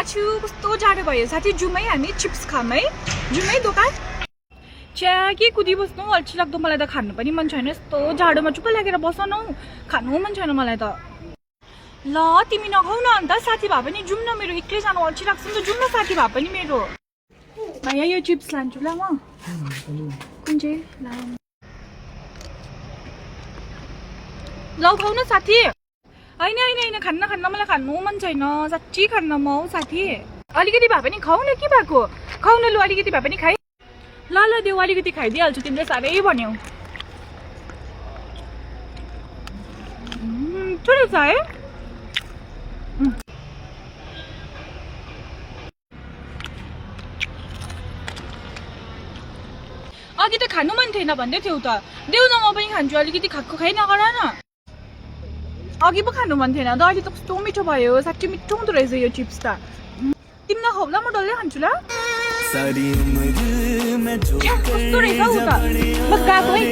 छु कस्तो जाडो भयो साथी जुमै हामी चिप्स खाम है जुमै दोकान च्या के कुदिबस्नु अल्छी लाग्दो मलाई त खानु पनि मन छैन यस्तो जाडोमा चुप्प लागेर बस न खानु मन छैन मलाई त ल तिमी नखाउ न अन्त साथी भए पनि जाउँ न मेरो एक्लै जानु अल्छी लाग्छ नि त जाउँ न साथी भए पनि मेरो भैया यो चिप्स लान्छु ल म कुन चाहिँ ल खाउ न साथी होइन होइन होइन खान्न मलाई खानु मन छैन साँच्ची खान्न म हौ साथी अलिकति भए पनि खाउ न के भएको खाउ न लु अलिकति भए पनि खाइ ल ल देऊ अलिकति खाइदिइहाल्छु तिमीले साह्रै भन्यौ ठुलो छ है अघि त खानु मन थिएन भन्दै थियौ त देऊ न म पनि खान्छु अलिकति खाएको खाइ नगर न अघि पो खानु मन थिएन त अहिले त कस्तो मिठो भयो साँच्ची मिठो हुँदो रहेछ यो चिप्स त तिमी नखाउ ल म डल्लै खान्छु ल कस्तो रहेछ उ त बस गएको है